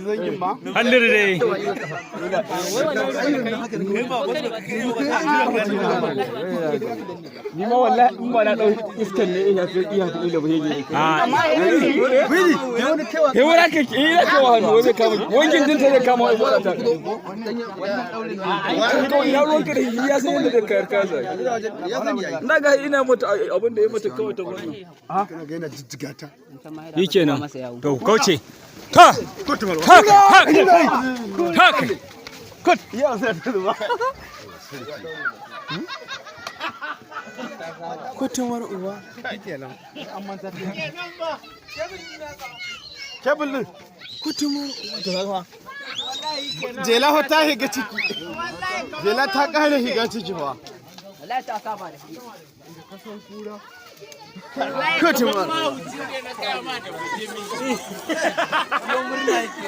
Zangin ma. Halliru dai. Ni ma wallahi in ba na dau iskan ne ina fi iya fi ila ba. A He wura ka ki ina ka wa hannu wai kama wangin din ta zai kama wai fara ta. To ina ruwan ka da shi, ya san yadda zai kayar kasa. Na ga ina mata abin da ya mata kawai ta wannan. Kana ga yana jijjiga ta. Shi kenan. To kauce. Ta. Haka haka. Haka. Kut. Ya sai ta zuba. Kutumar uwa. Kenan. An manta. Kebul din. Kutumar uwa. Jela fa ta higa ciki. Jela ta ƙara higa ciki fa. Wallahi ta saba da shi. Kutumar.